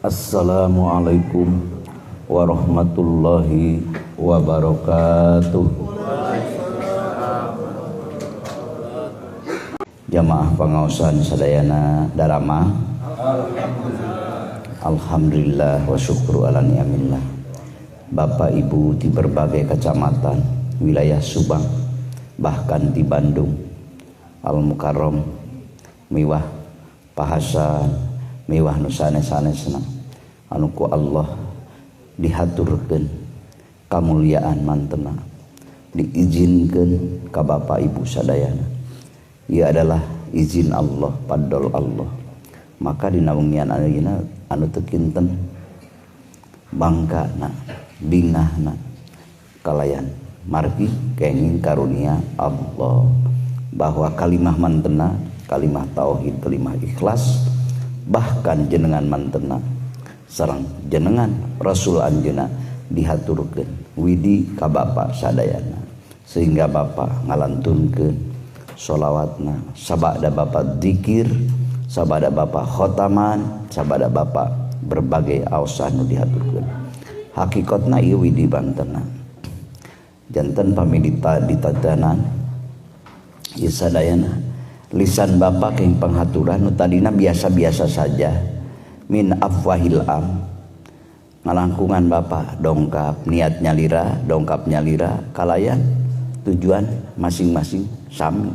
Assalamualaikum warahmatullahi wabarakatuh. Jamaah pangaosan sadayana darama. Alhamdulillah wa syukru ala ni'amillah. Bapak Ibu di berbagai kecamatan wilayah Subang, bahkan di Bandung, Al Mukarram, miwah Pahasan, miwah nu sanes-sanesna, anu ku Allah dihaturkeun kamuliaan mantena, diizinkeun ka Bapak Ibu sadayana. Ia adalah izin Allah, padol Allah. Maka dina wengian ayeuna anu teu kinten bangkana, bingahna kalayan margi kenging karunia Allah, bahwa kalimah mantena, kalimah tauhid, kalimah ikhlas, bahkan jenengan mantena sareng jenengan Rasul anjeunna dihaturkeun widi ka Bapa sadayana, sehingga Bapa ngalantunkeun sholawatna sabada Bapa zikir, sabada Bapa khotaman, sabada Bapa berbagai aosan nu dihaturkeun. Hakikatna ieu widi bantena. Janten pami ditatanan ieu sadayana lisan Bapa keng panghaturan nu tadina biasa-biasa saja, min afwahil am, ngalangkungan Bapa dongkap niat nyalira, dongkap nyalira kalayan tujuan masing-masing sami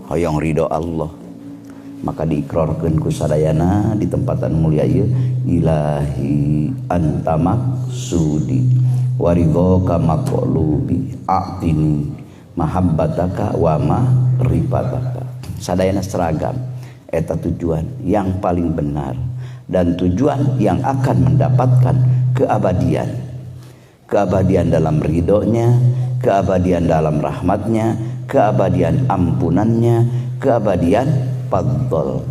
hoyong ridho Allah. Maka diikrarkeun ku sadayana di tempatan mulia ieu, ilahi anta maksudi waridhoka maqlubi a'tini mahabbataka wa ma'rifataka. Sadayana seragam eta tujuan yang paling benar dan tujuan yang akan mendapatkan keabadian. Keabadian dalam ridhonya, keabadian dalam rahmatnya, keabadian ampunannya, keabadian fadl.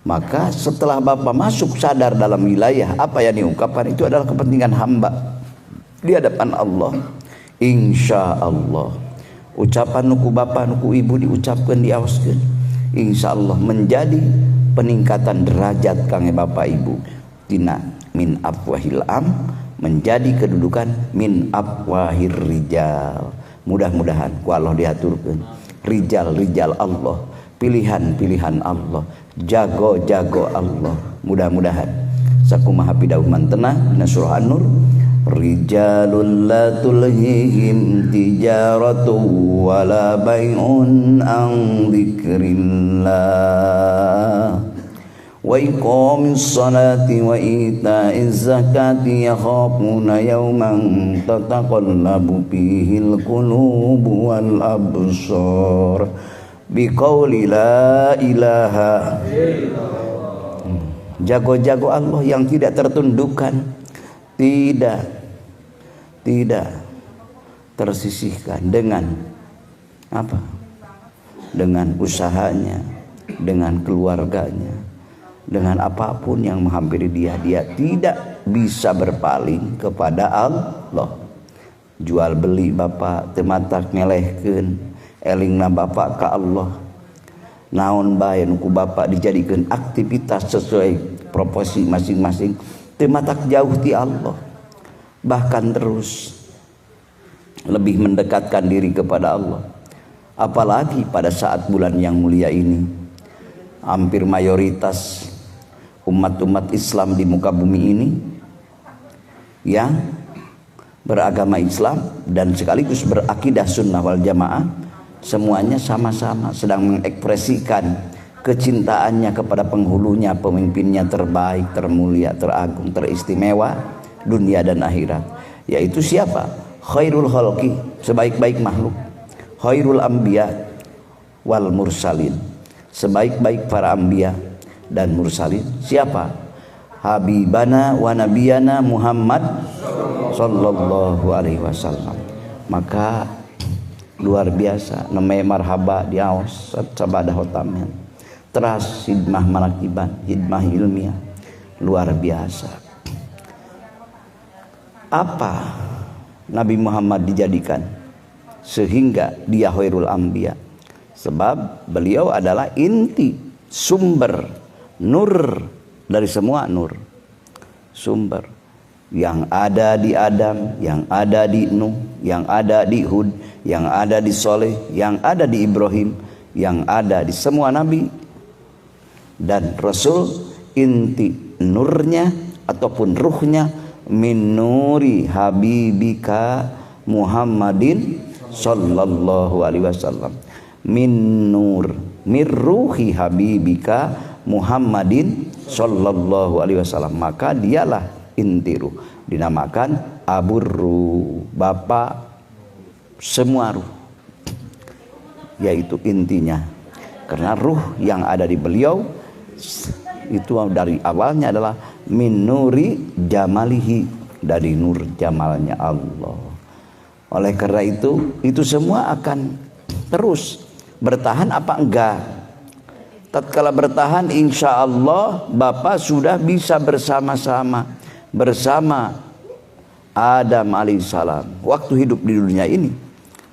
Maka setelah Bapak masuk sadar dalam wilayah apa yang diungkapkan itu adalah kepentingan hamba di hadapan Allah. Insya Allah ucapan nuku bapak nuku ibu diucapkan diawaskan, insya Allah menjadi peningkatan derajat kangge bapak ibu tina min afwahil am menjadi kedudukan min afwahir rijal. Mudah-mudahan ku Allah diaturkeun rijal-rijal Allah, pilihan-pilihan Allah, jago-jago Allah. Mudah-mudahan sakumaha pidauh mantena dina surah An-Nur, rijalul la tulhihim tijaratu wala bai'un an dzikrillah wa iqamis salati wa ita'iz zakati yakhafuna yawman tataqallabu fihil qulubu wal absar biqauli la ilaha illallah. Jago-jago Allah yang tidak tertundukkan, tidak tersisihkan dengan apa? Dengan usahanya, dengan keluarganya, dengan apapun yang menghampiri dia, dia tidak bisa berpaling kepada Allah. Jual beli bapak teu matak ngelehkeun, elingna bapak ka Allah. Naon bae nu ku bapak dijadikeun aktivitas sesuai proporsi masing-masing, teu matak jauh ti Allah. Bahkan terus lebih mendekatkan diri kepada Allah. Apalagi pada saat bulan yang mulia ini, hampir mayoritas umat-umat Islam di muka bumi ini yang beragama Islam dan sekaligus berakidah sunnah wal jamaah, semuanya sama-sama sedang mengekspresikan kecintaannya kepada penghulunya, pemimpinnya terbaik, termulia, teragung, teristimewa dunia dan akhirat, yaitu siapa? Khairul khalqi, sebaik-baik makhluk, khairul anbiya wal mursalin, sebaik-baik para anbiya dan mursalin. Siapa? Habibana wa nabiyana Muhammad sallallahu alaihi wasallam. Maka luar biasa namanya marhaba diaos sabada hotamen teras hidmah manakiban, hidmah ilmiah luar biasa. Apa Nabi Muhammad dijadikan sehingga dia khairul anbiya? Sebab beliau adalah inti sumber nur dari semua nur. Sumber yang ada di Adam, yang ada di Nuh, yang ada di Hud, yang ada di Soleh, yang ada di Ibrahim, yang ada di semua nabi dan rasul, inti nurnya ataupun ruhnya min nuri habibika Muhammadin sallallahu alaihi wasallam, min nur mirruhi habibika Muhammadin sallallahu alaihi wasallam. Maka dialah inti ruh, dinamakan aburru, bapak semua ruh, yaitu intinya. Karena ruh yang ada di beliau itu dari awalnya adalah min nuri jamalihi, dari nur jamalnya Allah. Oleh karena itu semua akan terus bertahan apa enggak? Tatkala bertahan, insya Allah Bapak sudah bisa bersama-sama bersama Adam alaihissalam waktu hidup di dunia ini,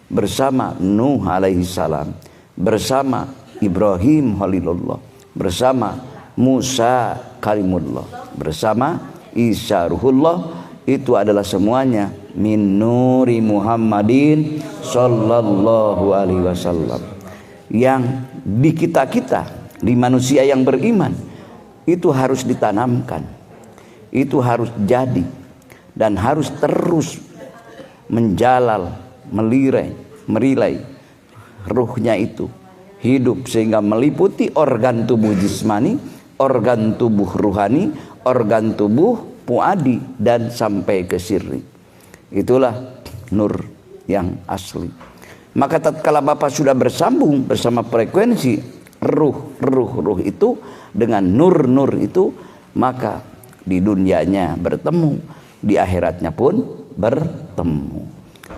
bersama Nuh alaihissalam, bersama Ibrahim Khalilullah, bersama Musa Kalimullah, bersama Isa Ruhullah. Itu adalah semuanya min nuri Muhammadin sallallahu alaihi wasallam. Yang di kita-kita, di manusia yang beriman, itu harus ditanamkan, itu harus jadi, dan harus terus menjalal, melirai, merilai ruhnya itu hidup sehingga meliputi organ tubuh jismani, organ tubuh ruhani, organ tubuh puadi, dan sampai ke sirri. Itulah nur yang asli. Maka tatkala Bapak sudah bersambung bersama frekuensi ruh, ruh, ruh itu dengan nur-nur itu, maka di dunianya bertemu, di akhiratnya pun bertemu.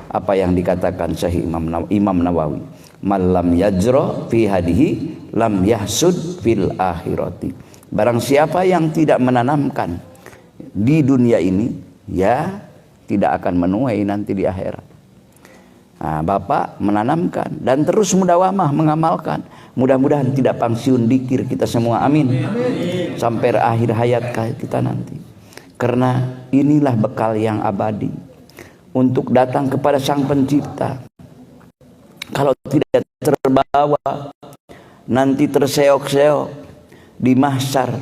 Apa yang dikatakan Syekh Imam Nawawi, malam yajro fi hadihi lam yahsud fil akhirati. Barang siapa yang tidak menanamkan di dunia ini, ya tidak akan menuai nanti di akhirat. Nah, Bapak menanamkan dan terus mudawamah mengamalkan. Mudah-mudahan tidak pensiun dikir kita semua, amin. Amin. Sampai akhir hayat kita nanti. Karena inilah bekal yang abadi untuk datang kepada Sang Pencipta. Kalau tidak terbawa, nanti terseok-seok di mahsyar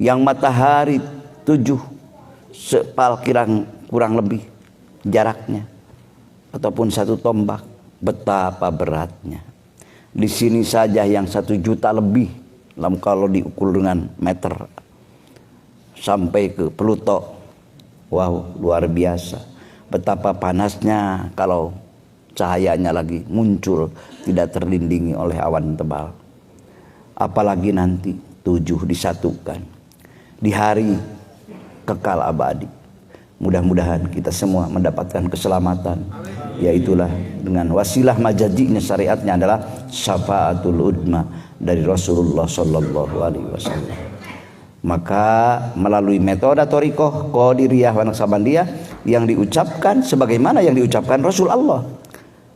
yang matahari 7 sepal kurang lebih jaraknya, ataupun 1 tombak, betapa beratnya. Di sini saja yang 1 juta lebih, kalau diukur dengan meter sampai ke Pluto, wow, luar biasa. Betapa panasnya kalau cahayanya lagi muncul, tidak terlindungi oleh awan tebal. Apalagi nanti 7 disatukan di hari kekal abadi. Mudah-mudahan kita semua mendapatkan keselamatan. Yaitulah dengan wasilah majajinya, syariatnya adalah syafaatul udma dari Rasulullah sallallahu alaihi wasallam. Maka melalui metode thariqah Qadiriyah wa Naqsabandiyah yang diucapkan sebagaimana yang diucapkan Rasul Allah,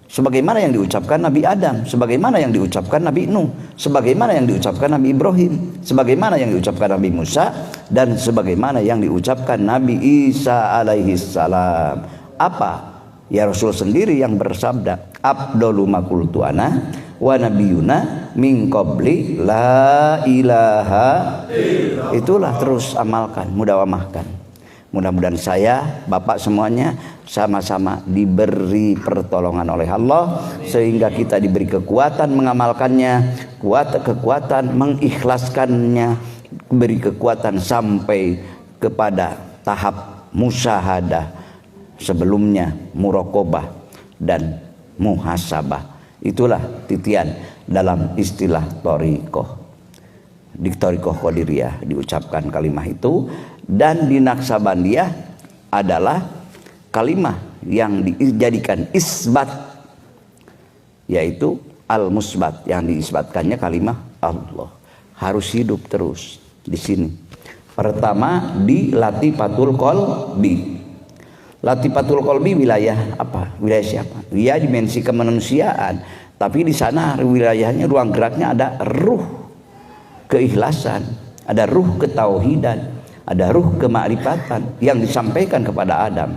sebagaimana yang diucapkan Nabi Adam, sebagaimana yang diucapkan Nabi Nuh, sebagaimana yang diucapkan Nabi Ibrahim, sebagaimana yang diucapkan Nabi Musa, dan sebagaimana yang diucapkan Nabi Isa alaihi salam. Apa? Ya Rasul sendiri yang bersabda, afdalu ma qultu ana wa nabiyuna min qabli la ilaha illallah. Itulah terus amalkan, mudawamahkan. Mudah-mudahan saya, Bapak semuanya sama-sama diberi pertolongan oleh Allah sehingga kita diberi kekuatan mengamalkannya, kekuatan mengikhlaskannya, beri kekuatan sampai kepada tahap musyahadah, sebelumnya muraqabah dan muhasabah. Itulah titian dalam istilah thariqah. Di thariqah Qadiriyah diucapkan kalimah itu, dan di Naqsabandiyah adalah kalimah yang dijadikan isbat, yaitu al-musbat, yang diisbatkannya kalimah Allah. Harus hidup terus di sini. Pertama di Latifatul Qalbi. Latifatul Qalbi wilayah apa? Wilayah siapa? Dia dimensi kemanusiaan, tapi di sana wilayahnya, ruang geraknya ada ruh keikhlasan, Ada ruh ketauhidan, ada ruh kemakrifatan yang disampaikan kepada Adam,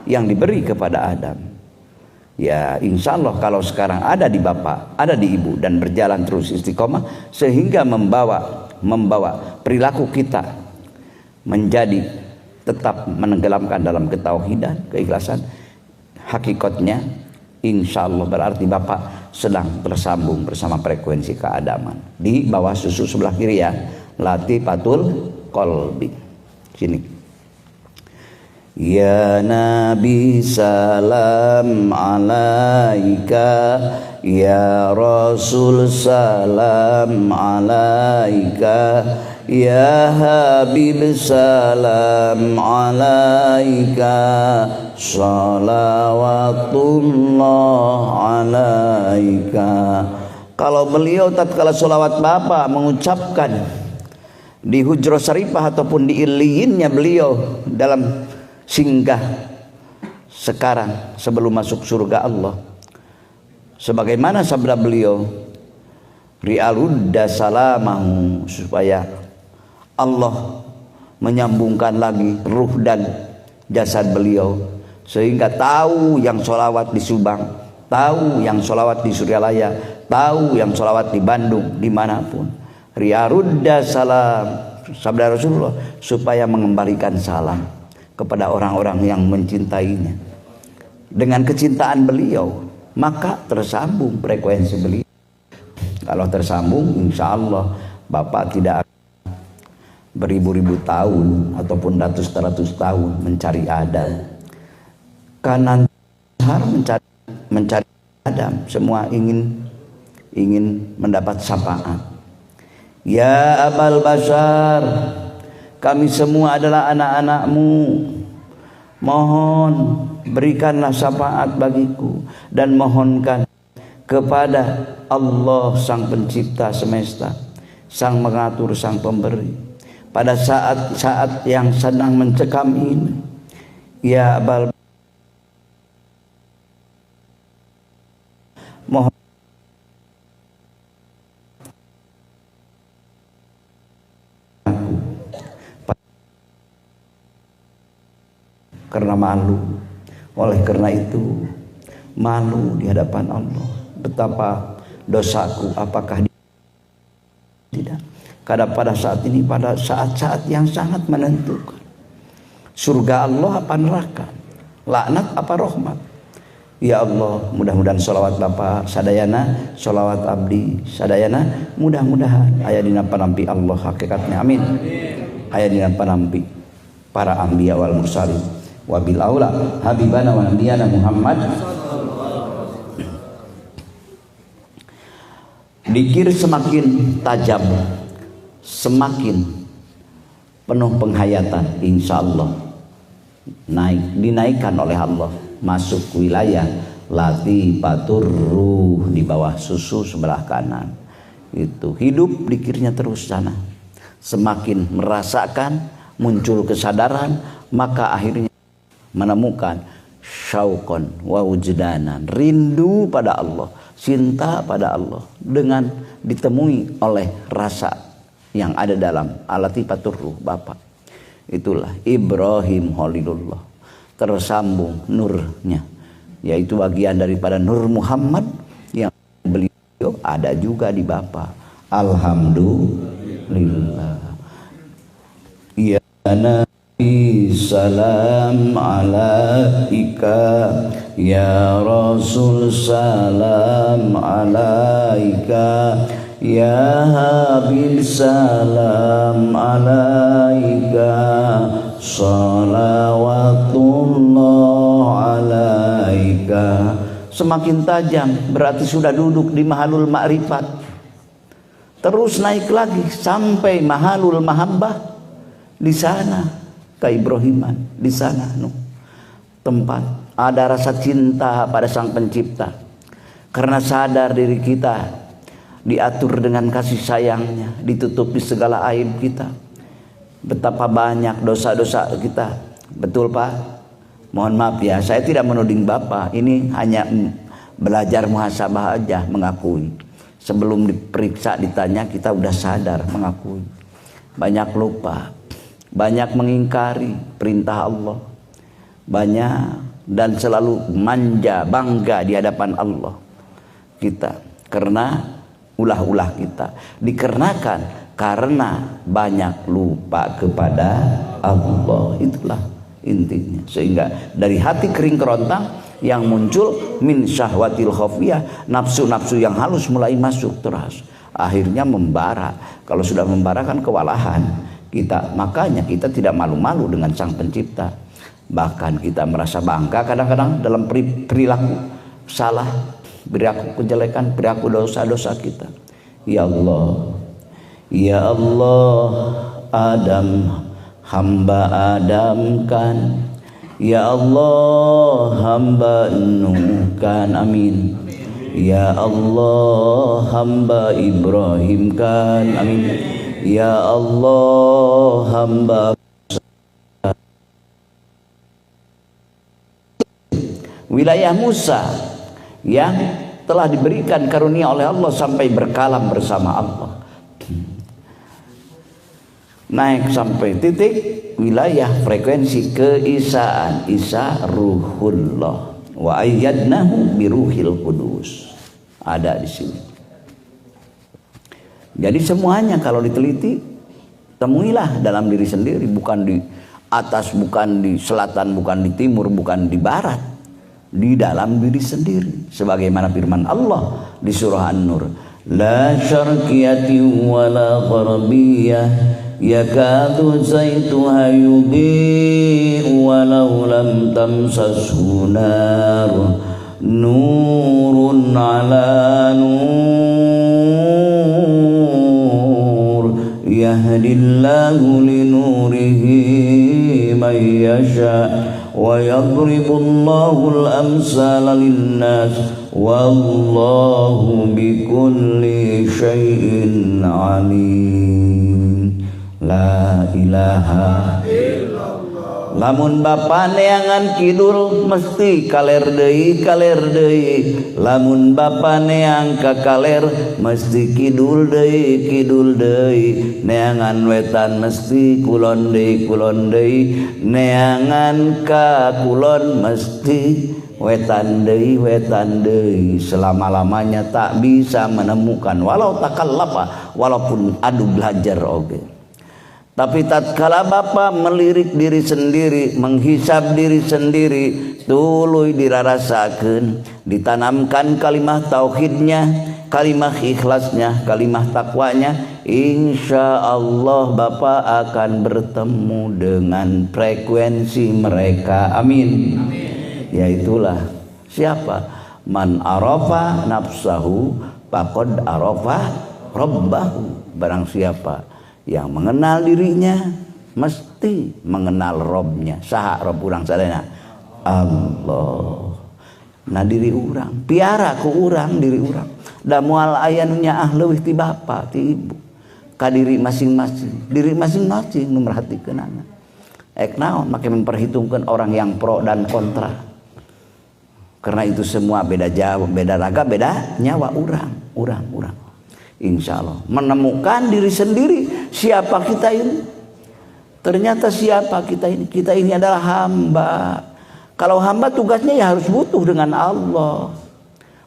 yang diberi kepada Adam. Ya, insya Allah kalau sekarang ada di bapak, ada di ibu, dan berjalan terus istiqomah sehingga membawa perilaku kita menjadi tetap menenggelamkan dalam ketauhidan, keikhlasan, hakikatnya insya Allah berarti bapak sedang bersambung bersama frekuensi keadaman di bawah susu sebelah kiri ya, latifatul qalbi. Sini. Ya Nabi salam alaika, ya Rasul salam alaika, ya Habib salam alaika, shalawatullah alaika. Kalau beliau tatkala sholawat bapak mengucapkan di hujrah syarifah ataupun di iliyinnya beliau dalam singgah sekarang sebelum masuk surga Allah, sebagaimana sabda beliau, ri'aludda salamahu, supaya Allah menyambungkan lagi ruh dan jasad beliau sehingga tahu yang sholawat di Subang, tahu yang sholawat di Suryalaya, tahu yang sholawat di Bandung, dimanapun. Ri'aludda salam, sabda Rasulullah, supaya mengembalikan salam kepada orang-orang yang mencintainya. Dengan kecintaan beliau, maka tersambung frekuensi beliau. Kalau tersambung, insya Allah bapak tidak akan beribu-ribu tahun ataupun ratus-ratus tahun mencari Adam. Karena mencari Adam, semua ingin mendapat syafaat. Ya Abal Bashar, kami semua adalah anak-anakmu. Mohon berikanlah syafaat bagiku dan mohonkan kepada Allah sang pencipta semesta, sang mengatur, sang pemberi. Pada saat-saat yang sedang mencekam ini, ya Abal, mohon karena malu. Oleh karena itu malu di hadapan Allah, betapa dosaku, apakah tidak. Karena pada saat ini, pada saat-saat yang sangat menentukan, surga Allah apa neraka, laknat apa rahmat. Ya Allah, mudah-mudahan sholawat bapak sadayana, sholawat abdi sadayana, mudah-mudahan aya dina panampi Allah hakikatnya, amin. Aya dina panampi para anbiya wal mursalin, wabil aula habibana wa nabiyana Muhammad. Dikir semakin tajam, semakin penuh penghayatan, insya Allah naik, dinaikkan oleh Allah masuk wilayah latifatur ruh di bawah susu sebelah kanan. Itu hidup dikirnya terus sana, semakin merasakan, muncul kesadaran, maka akhirnya menemukan syauqon wa wujdanan, rindu pada Allah, cinta pada Allah, dengan ditemui oleh rasa yang ada dalam alatifatur ruh bapak. Itulah Ibrahim Khalilullah, tersambung nurnya, yaitu bagian daripada nur Muhammad yang beliau ada juga di bapak. Alhamdulillah. Ya Nabi salam alaika, ya Rasul salam alaika, ya Habib salam alaika, shalawatullah alaika. Semakin tajam berarti sudah duduk di mahalul ma'rifat. Terus naik lagi sampai mahalul mahabbah. Di sana keibrahiman, di sana tempat ada rasa cinta pada sang pencipta. Karena sadar diri kita diatur dengan kasih sayangnya, ditutupi segala aib kita. Betapa banyak dosa-dosa kita. Betul Pak? Mohon maaf ya, saya tidak menuding Bapak. Ini hanya belajar muhasabah aja, mengakui. Sebelum diperiksa, ditanya, kita udah sadar mengakui. Banyak lupa, banyak mengingkari perintah Allah, banyak dan selalu manja, bangga di hadapan Allah kita karena ulah-ulah kita, dikarenakan karena banyak lupa kepada Allah. Itulah intinya. Sehingga dari hati kering kerontang yang muncul min syahwatil khafiyah, nafsu-nafsu yang halus mulai masuk terus, akhirnya membara. Kalau sudah membara kan kewalahan kita. Makanya kita tidak malu-malu dengan Sang Pencipta. Bahkan kita merasa bangga kadang-kadang dalam perilaku salah, perilaku kejelekan, perilaku dosa-dosa kita. Ya Allah, ya Allah, Adam hamba Adam kan, ya Allah hamba Nuh kan, amin. Ya Allah hamba Ibrahim kan, amin. Ya Allah hamba wilayah Musa yang telah diberikan karunia oleh Allah sampai berkalam bersama Allah, naik sampai titik wilayah frekuensi keisaan, Isa ruhullah wa ayyadnahu biruhil kudus, ada di sini. Jadi semuanya kalau diteliti temuilah dalam diri sendiri, bukan di atas, bukan di selatan, bukan di timur, bukan di barat, di dalam diri sendiri. Sebagaimana firman Allah di surah An-Nur, la syarqiyati wala gharbiyah yakadu zaituha yudhi'u walau lam tamsashu nar nurun ala nur yahdillahu linurihi man yasha wa yadribullahu al-amsala lin-nas wallahu bikulli syai'in alim. La ilaha illallah. Lamun bapa neangan kidul mesti kaler deui, kaler deui. Lamun bapa neang ka kaler mesti kidul deui, kidul deui. Neangan wetan mesti kulon deui, kulon deui. Neangan ka kulon mesti wetan deui, wetan deui. Selama-lamanya tak bisa menemukan walau takallapa, walaupun adu belajar oge. Tapi tatkala bapa melirik diri sendiri, menghisap diri sendiri, tuluy dirarasakeun, ditanamkan kalimah tauhidnya, kalimah ikhlasnya, kalimah takwanya, insya Allah bapa akan bertemu dengan frekuensi mereka. Amin. Amin. Yaitulah siapa? Man arafa nafsahu faqad arafa rabbahu. Barang siapa yang mengenal dirinya mesti mengenal Robnya. Saha Rob urang sadayana? Allah. Nah diri urang, piara ku urang diri urang. Da moal aya nu nyaah leuwih ti bapa ti ibu. Ka diri masing-masing, diri masing-masing nu merhatikeunana. Ek naon make memperhitungkan orang yang pro dan kontra. Karena itu semua beda jauh, beda raga, beda nyawa urang, urang, urang. Insya Allah menemukan diri sendiri, siapa kita ini. Ternyata siapa kita ini? Kita ini adalah hamba. Kalau hamba tugasnya ya harus butuh dengan Allah.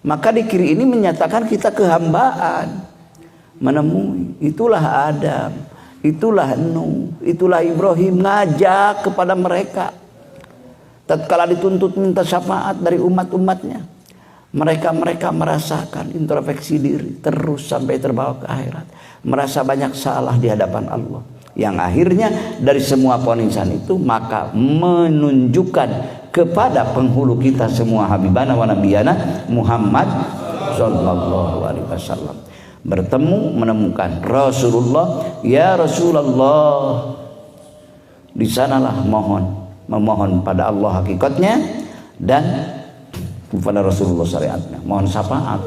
Maka di kiri ini menyatakan kita kehambaan, menemui. Itulah Adam, itulah Nuh, itulah Ibrahim, ngajak kepada mereka. Tatkala dituntut minta syafaat dari umat-umatnya, mereka-mereka merasakan introspeksi diri terus sampai terbawa ke akhirat, merasa banyak salah di hadapan Allah. Yang akhirnya dari semua ponisan itu maka menunjukkan kepada penghulu kita semua, Habibana wa Nabiyana Muhammad sallallahu alaihi wasallam. Bertemu menemukan Rasulullah, ya Rasulullah. Di sanalah memohon pada Allah hakikatnya dan kepada Rasulullah syariatnya, mohon syafaat.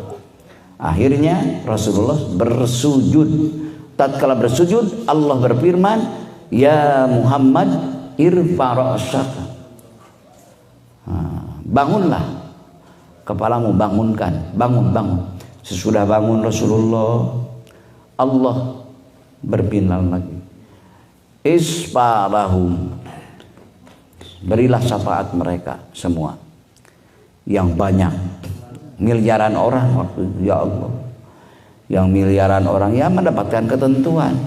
Akhirnya Rasulullah bersujud. Tatkala bersujud Allah berfirman, ya Muhammad irfa ra'saka. Bangunlah kepalamu, bangunkan, bangun, bangun. Sesudah bangun Rasulullah, Allah berfirman lagi, Isfa'lahum, berilah syafaat mereka semua yang banyak, miliaran orang waktu itu, ya Allah, yang miliaran orang yang mendapatkan ketentuan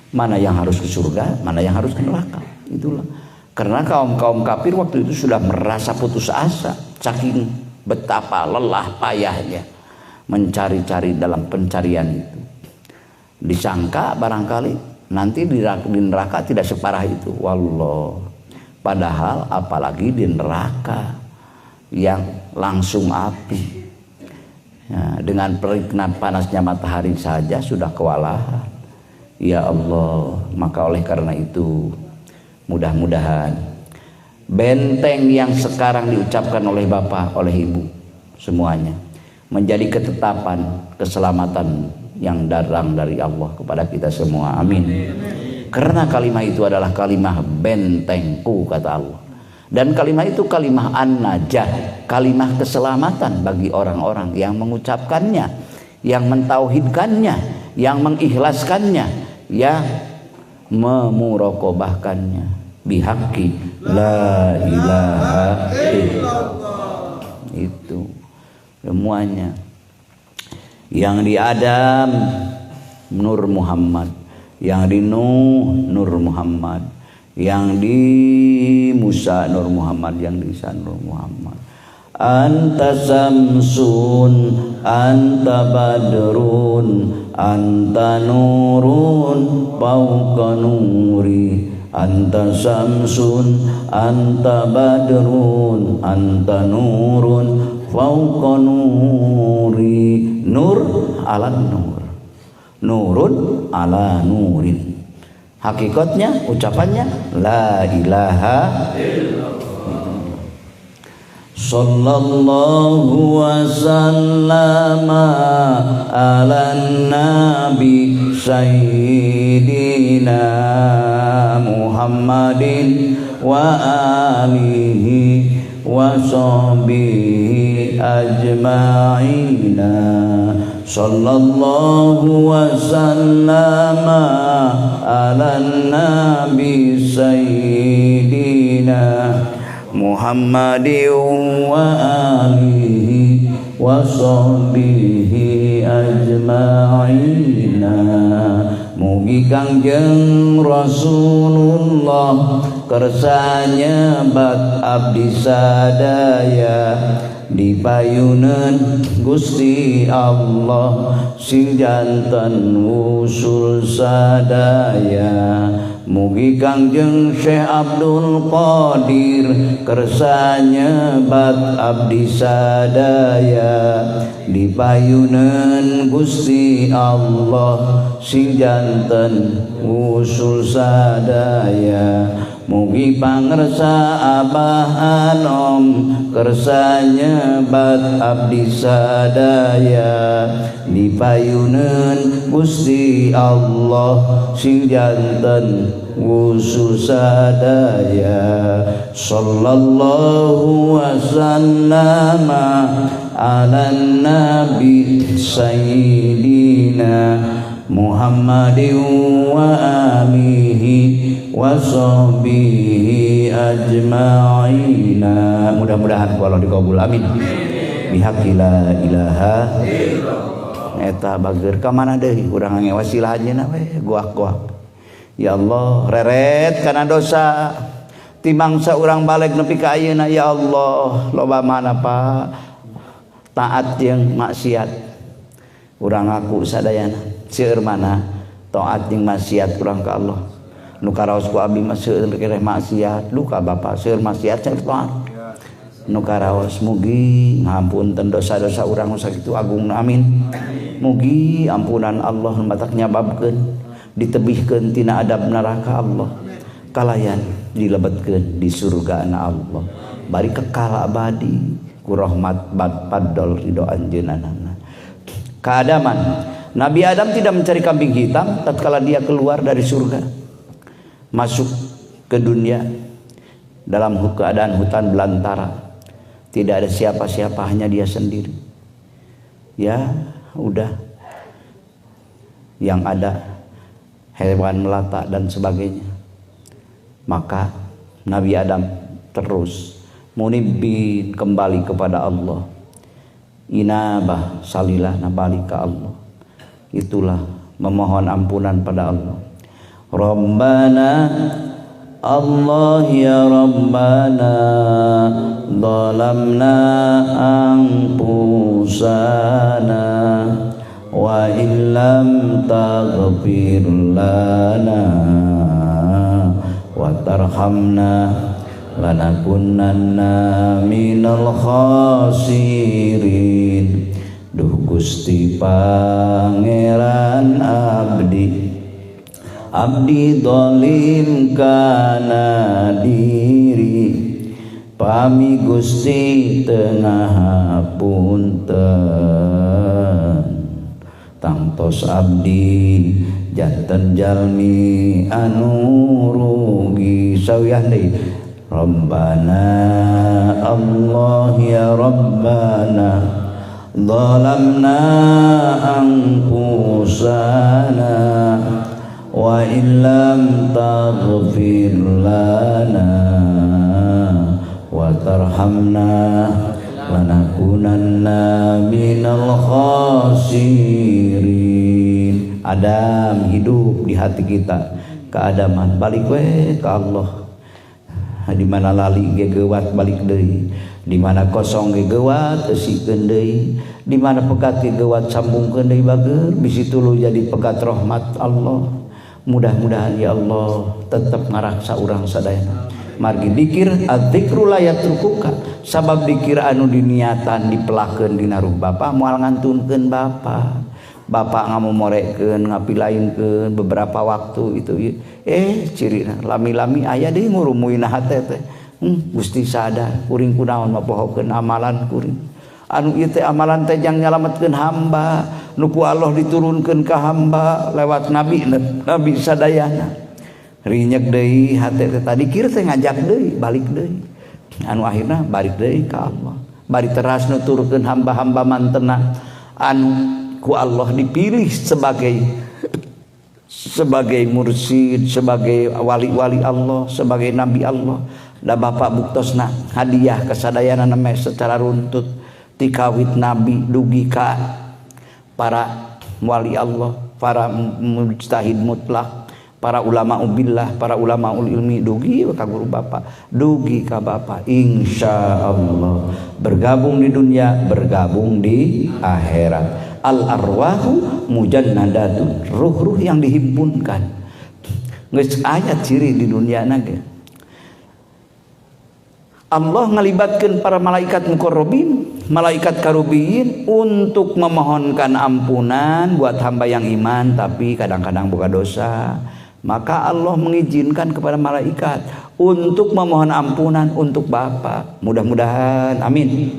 mana yang harus ke surga, mana yang harus ke neraka. Itulah karena kaum-kaum kafir waktu itu sudah merasa putus asa, saking betapa lelah payahnya mencari-cari dalam pencarian itu. Disangka barangkali nanti di neraka tidak separah itu. Wallah. Padahal apalagi di neraka yang langsung api. Ya, dengan perikna panasnya matahari saja sudah kewalahan. Ya Allah, maka oleh karena itu mudah-mudahan benteng yang sekarang diucapkan oleh bapak, oleh ibu semuanya menjadi ketetapan keselamatan yang datang dari Allah kepada kita semua. Amin. Karena kalimah itu adalah kalimah bentengku, kata Allah. Dan kalimah itu kalimah an-najah, kalimah keselamatan bagi orang-orang yang mengucapkannya, yang mentauhidkannya, yang mengikhlaskannya, yang memurokobahkannya. Bihaqqi la ilaha illallah. Itu semuanya. Yang di Adam Nur Muhammad, yang di Nuh Nur Muhammad, yang di Musa Nur Muhammad, yang di Isa Nur Muhammad. Anta samsun, anta badrun, anta nurun fauqa nuri. Anta samsun, anta badrun, anta nurun fauqa nuri. Nur ala nur, nurun ala nurin. Hakikatnya, ucapannya la ilaha illallah. Sallallahu wasallama ala nabi sayyidina Muhammadin wa alihi wa sahbihi ajma'ina. Sallallahu wasallama ala nabi sayyidina Muhammadin wa alihi wa sahbihi ajma'ina. Mugi Kangjeng Rasulullah kersa nyebat abdi sadaya dipayuneun Gusti Allah sing janten wusul sadaya. Mugi Kangjeng Syekh Abdul Qadir kersa nyebat abdi sadaya dipayuneun Gusti Allah sing janten wusul sadaya. Mugi pangersa Abah Anom kersa nyebat abdi sadaya dipayuneun Gusti Allah sing janten wusul sadaya. Sallallahu wasallama ala nabi sayyidina Muhammadin wa alihi wa sahbihi ajma'ina. Mudah-mudahan ku Allah dikabul, amin. Bihaqqi la ilaha illallah. Eta bager ka mana deui urang ngewasilah anjeunna we guak-guak. Ya Allah, reret kana dosa timangsa urang balik nepi ka ayeuna, ya Allah, loba mana Pak taat jeung maksiat. Urang ngaku sadayana seueur mana taat jeung maksiat urang ka Allah. Nu karaos ku abdi mah seueur keneh maksiat, duka bapa seueur maksiat seueur taat. Nu karaos mugi ngapunten dosa-dosa urang nu sakitu agungna, amin. Mugi ampunan Allah nu matak nyababkeun ditebihkeun tina adab neraka Allah, kalayan dilebetkeun di surgana Allah bari kekal abadi ku rahmat padol ridho anjeunna. Keadaman Nabi Adam tidak mencari kambing hitam tatkala dia keluar dari surga masuk ke dunia dalam keadaan hutan belantara, tidak ada siapa-siapa, hanya dia sendiri. Ya udah, yang ada hewan melata dan sebagainya. Maka Nabi Adam terus munibin kembali kepada Allah. Inabah salilah balik ke Allah. Itulah memohon ampunan pada Allah. Rabbana Allah ya Rabbana zalamna anfusana wa illam taghfir lana wa tarhamna lanakunanna minal khasirin. Duh Gusti Pangeran abdi, abdi dolim kana diri, pami Gusti tengah hapunten, tangtos abdi janten jalmi anu rugi. Sawiyah deui Rabbana Allah ya Rabbana zalamna anfusana wa illam taghfir lana wa tarhamna lanakunanna minal khasirin. Adam hidup di hati kita, keadaman balik we ke Allah. Di mana lali gegewat balik deui, di mana kosong gegewat eusikeun deui, di mana pegat gegewat sambungkeun deui bager, bisi tuluy jadi pegat rahmat Allah. Mudah-mudahan ya Allah tetap ngaraksa urang sadayana. Margi dikir adzikru la yatrukuka, sabab dikir anu diniatan dipelakeun dina ruh bapa moal ngantunkeun bapa. Bapak ngamomorekeun ngapilainkeun beberapa waktu itu cirina lami-lami aya deui ngurumuina hate teh. Gusti sadar kuring kunaon mapohokeun amalan kuring anu ieu teh amalan teh jang nyalametkeun hamba nu ku Allah diturunkeun ka hamba lewat nabi nabi sadayana. Rinyek deui hate teh tadi kir teh ngajak deui balik deui anu akhirna balik deui ka Allah. Bari teras nuturkeun hamba-hamba mantena anu ku Allah dipilih sebagai sebagai mursyid, sebagai wali-wali Allah, sebagai nabi Allah. Da bapak buktosna hadiah kasadayana namanya secara runtut tikawit nabi dugi ka para wali Allah, para mujtahid mutlak, para ulama ubillah, para ulama ul ilmi, dugi ka guru bapak, dugi ka bapak. Insyaallah bergabung di dunia, bergabung di akhirat. Al arwahu mujannadatun, ruh-ruh yang dihimpunkan. Geus aya ciri di dunia ge. Allah ngalibatkeun para malaikat muqarrabin, malaikat karubiyin untuk memohonkan ampunan buat hamba yang iman tapi kadang-kadang buka dosa. Maka Allah mengizinkan kepada malaikat untuk memohon ampunan untuk bapak. Mudah-mudahan amin.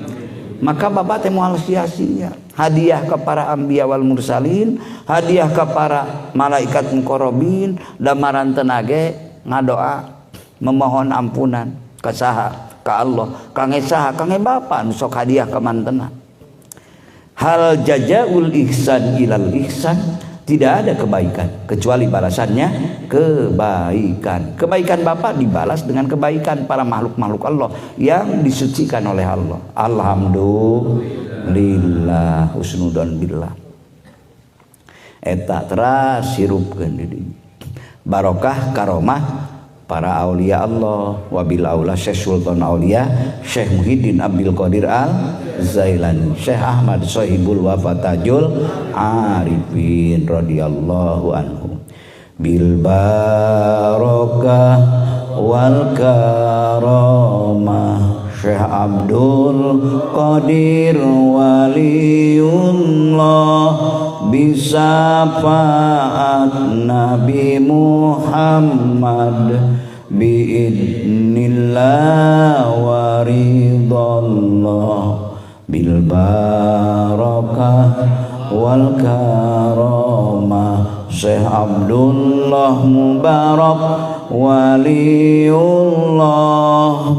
Maka bapak teh moal sia-sia. Hadiah ke para anbiya wal mursalin, hadiah ke para malaikat muqarrabin, damaran tenage ngadoa memohon ampunan ka saha? Ka Allah. Kange saha? Kange bapa nu sok hadiah ka mantena. Hal jazaul ihsan ilal ihsan, tidak ada kebaikan kecuali balasannya kebaikan. Kebaikan bapak dibalas dengan kebaikan para makhluk-makhluk Allah yang disucikan oleh Allah. Alhamdulillah, husnudon billah. Eta teras hirupkeun di dieu. Barokah karomah para aulia Allah, wabil aula Syekh Sultan Aulia, Syekh Muhyiddin Abdul Qadir Al Zailani, Syekh Ahmad Sohibul Wafatajul Arifin radhiyallahu anhu. Bil barokah wal karamah Syekh Abdul Qadir Waliullah, bisafaat Nabi Muhammad, biidnillah wa ridallah, bil barakah wal karamah Syekh Abdullah Mubarak Waliullah,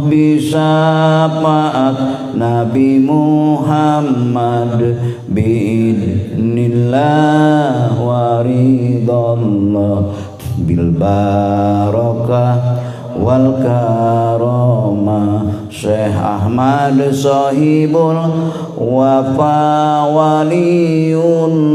bisafaat Nabi Muhammad, biidnillah wa ridallah, bil barakah wal karama. Syekh Ahmad sahibul wafa waliullah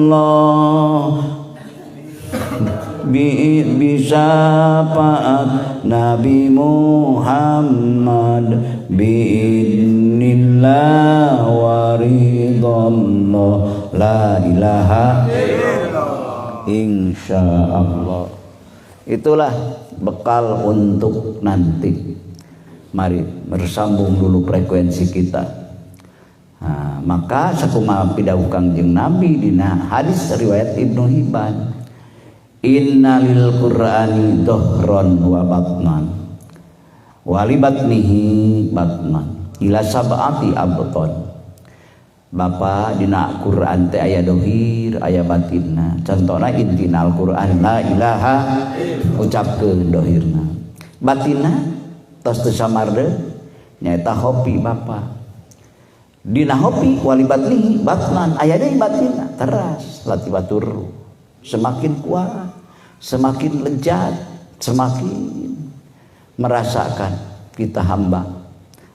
bisyafaat Nabi Muhammad biidnillah wa ridallah la ilaha illallah insyaallah. Itulah bekal untuk nanti. Mari bersambung dulu frekuensi kita. Nah, maka sakumaha pidawuh Kangjeng Nabi dina hadis riwayat Ibnu Hibban, innalil qur'ani dohron wa batnan wa li batnihi batnan ila sab'ati abton. Bapak dina Quran teh aya dohir aya batinna. Contohna intina Al-Qur'an la ilaha ucapkeun dohirna, batinna tos teu samarde nyaeta hopi. Bapak dina hopi wali batnihi batnan aya deui batinna, teras latibatur semakin kuat, semakin lezat, semakin merasakan kita hamba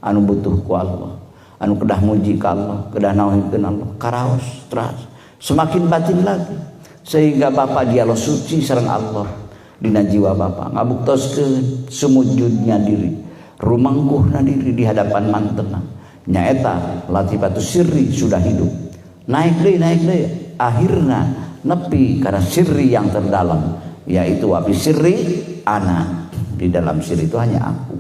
anu butuh ku Allah, anu kedah muji ka Allah, kedah nauhidkeun Allah, karaos teras semakin batin lagi sehingga bapak dialog suci sareng Allah dina jiwa bapak ngabuktoskeun sumujudnya diri, rumangkuhna diri di hadapan mantena nyaeta latifatus sirri sudah hidup. Naik deui, naik deui, akhirna nepi karena sirri yang terdalam, yaitu wafi sirri ana, di dalam sirri itu hanya aku.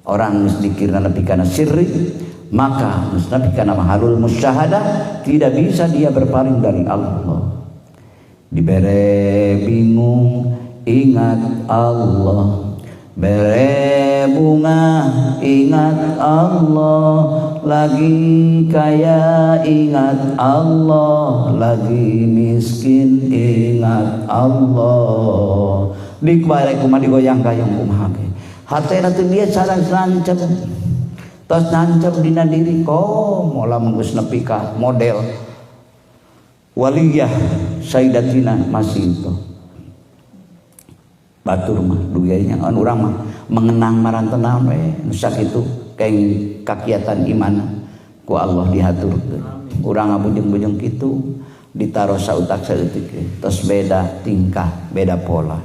Orang dikirna nepi kana sirri, maka nepi kana mahalul musyahadah, tidak bisa dia berpaling dari Allah. Dibere bingung ingat Allah, bere bunga ingat Allah, lagi kaya ingat Allah, lagi miskin ingat Allah. Dikbarek kumaha digoyang gayung kumaha ge hatena teu biasa nancep, tos nancep dina diri. Komo lamun geus nepi ka model waliyah Sayyidatina masih itu batur mah dugainya anu urang mah mengenang marantenan we nu sakitu keng kakiatan imana ku Allah dihaturkeun. Urang ngabujeng-bujeng kitu ditaruh sautak saeutik tos beda tingkah beda pola,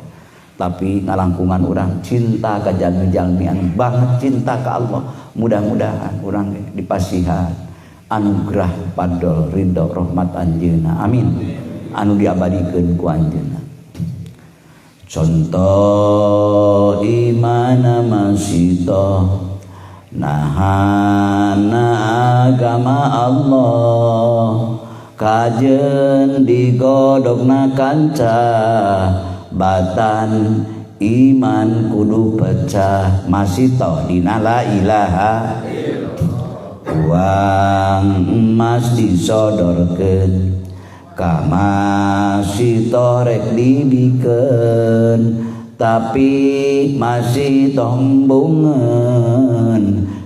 tapi ngalangkungan urang cinta ka jalmi-jalmi anu banget cinta ka Allah. Mudah-mudahan urang dipasihan anugerah padol ridho rahmat anjeunna, amin, anu diabadikeun ku anjeunna. Contoh imana masito nahana agama Allah, kajen digodogna kanca batan iman kudu pecah. Masito dina la ilaha uang emas disodorkeun ka masito rek dibikeun, tapi masih tombungan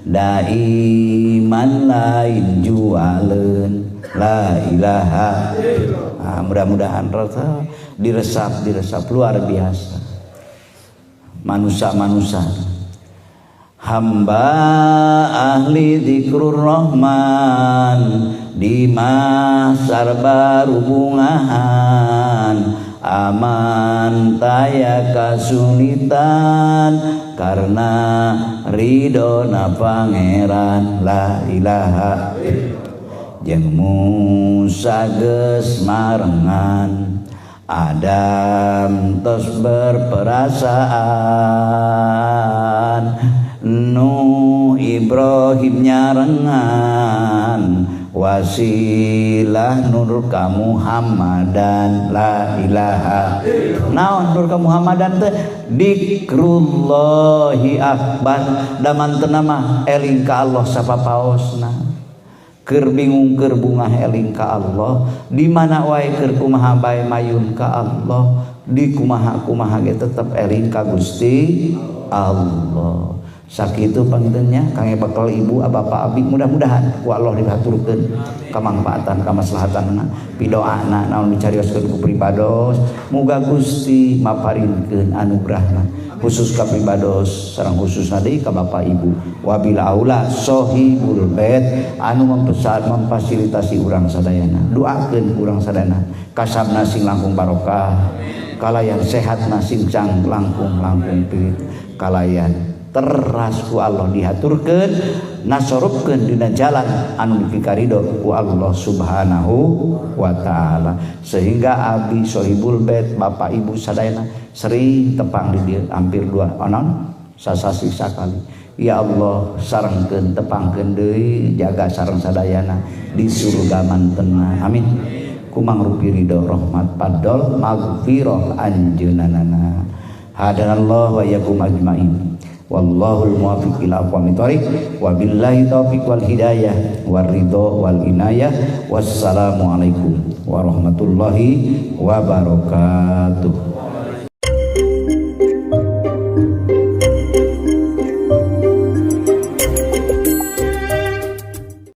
da iman lain jualeun la ilaha. Nah, mudah-mudahan rasa diresap diresap luar biasa manusia-manusia hamba ahli zikrur rahman di masar baru bungahan aman taya kasulitan karena ridho na pangeran la ilaha. Jeung Musa geus marengan Adam tos berperasaan, Nuh Ibrahim nyarengan wasilah nur ka Muhammadan la ilaha. Naon nur ka Muhammadan teh? Dikrullahi akbar. Damantena mah eling ka Allah sapapaosna. Keur bingung keur bungah eling ka Allah, di mana wae keur kumaha bae mayun ka Allah, di kumaha kumaha ge tetep eling ka Gusti Allah. Sakitu pangintennya kangge bekal ibu bapak abi, mudah-mudahan ku Allah dihaturkeun kamangfaatan kamaslahatanna pidoana naon dicarioskeun ku pribados, muga Gusti maparinkeun anugerahna Khusus ka pribados sareng khususna deui ka bapak ibu wabil aula sohibul bait anu memfasilitasi urang sadayana. Doakeun urang sadayana kasabna sing langkung barokah, kalayan sehatna sing langkung-langkung pirit, kalayan teras ku Allah dihaturkeun nasorupkeun dina jalan anu dipikarido ku Allah Subhanahu wa taala, sehingga abi sohibul bait bapak ibu sadayana sering tepang di dieu hampir dua onon sasasi sakali. Ya Allah, sarengkeun tepangkeun deui jaga sareng sadayana di surga mantena. Amin. Kumang rupi ridho rahmat padol magfirah anjeunanana. Hadanallahu wa iyyakum ajmain. Wallahul muwaffiq ila aqwamit thoriq. Wabillahi taufiq wal hidayah war ridho wal inayah. Wassalamualaikum warahmatullahi wabarakatuh.